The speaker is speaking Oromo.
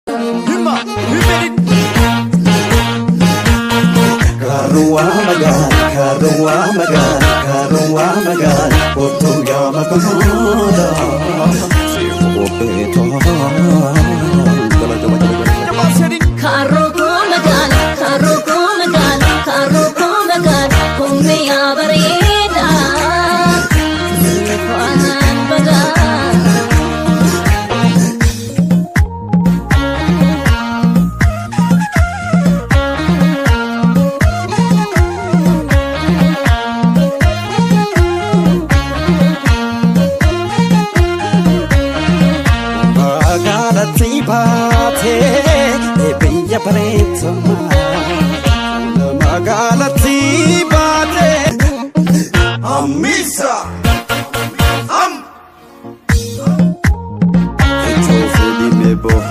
Himma himmi. Karuwa magaala, karuwa magaala, karuwa magaala, kottu yaa magaala. Kaarroo koo magaala, kaarroo koo magaala, kaarroo koo magaala, kumni yaa bareeda. Siifaan badaa. Magaalatti baatee biyya bareedamaa. Magaalatti baatee. Ammisa. Am. Echoo fedhi meeboo.